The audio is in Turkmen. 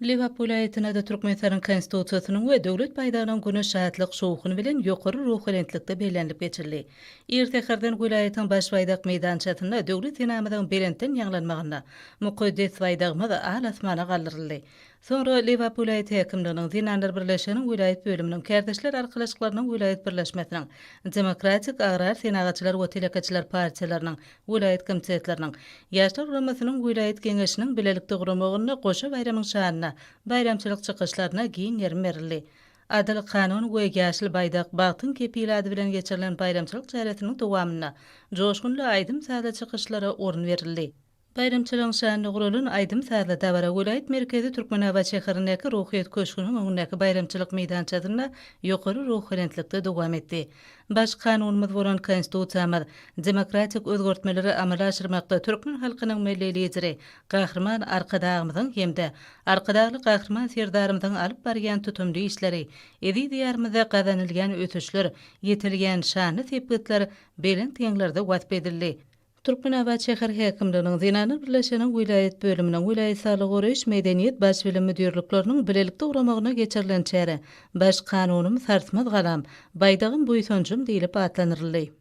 Lebap welaýatynda-da Türkmenistanyň Konstitusiýasynyň we Döwlet baýdagynyň güni şatlyk-şowhun bilen ýokary ruhubelentlikde bellenilip geçildi. Ir säherden welaýatyň Baş baýdak meýdançasynda Döwlet senamyzyň belentden ýaňlanmagynda mukaddes baýdagymyz al-asmana galdyryldy. Soňra Lebap welaýat häkimliginiň, Zenanlar birleşiginiň welaýat bölüminiň, Kärdeşler arkalaşyklarynyň welaýat birleşmesiniň, Demokratik, Agrar, Senagatçylar we telekeçiler partiýalarynyň welaýat komitetleriniň, Ýaşlar guramasynyň welaýat Geňeşiniň bilelikde guramagynda goşa baýramyň şanyna baýramçylyk çykyşlaryna giň gerim berildi. Adyl kanun we ýaşyl baýdak, bagtyň kepili ady bilen geçirilen baýramçylyk çäresiniň dowamynda joşgunly aýdym-sazly çykyşlara orun berildi. Baýramçylygyň şanyna guralan aýdym-sazly dabara welaýat merkezi Türkmenabat şäherindäki Ruhyýet köşgüniň öňündäki baýramçylyk meýdançasynda ýokary ruhubelentlikde dowam etdi. Baş Kanunymyz bolan Konstitusiýamyz demokratik özgertmeleri amala aşyrmakda türkmen halkynyň Milli Lideri Gahryman Arkadagymyzyň hem-de Arkadagly Gahryman Serdarymyzyň alyp barýan tutumly işleri, eziz Diýarymyzda gazanylýan ösüşler, ýetilýän şanly sepgitler belent heňlerde wasp edildi. Türkmenabat şäher häkimliginiň, Zenanlar birleşiginiň welaýat bölüminiň, welaýat saglygy goraýyş, medeniýet, baş bilim müdirlikleriniň bilelikde guramagynda geçirilen çäre Baş Kanunym sarsmaz galam, Baýdagym buýsanjym diýlip atlandyryldy.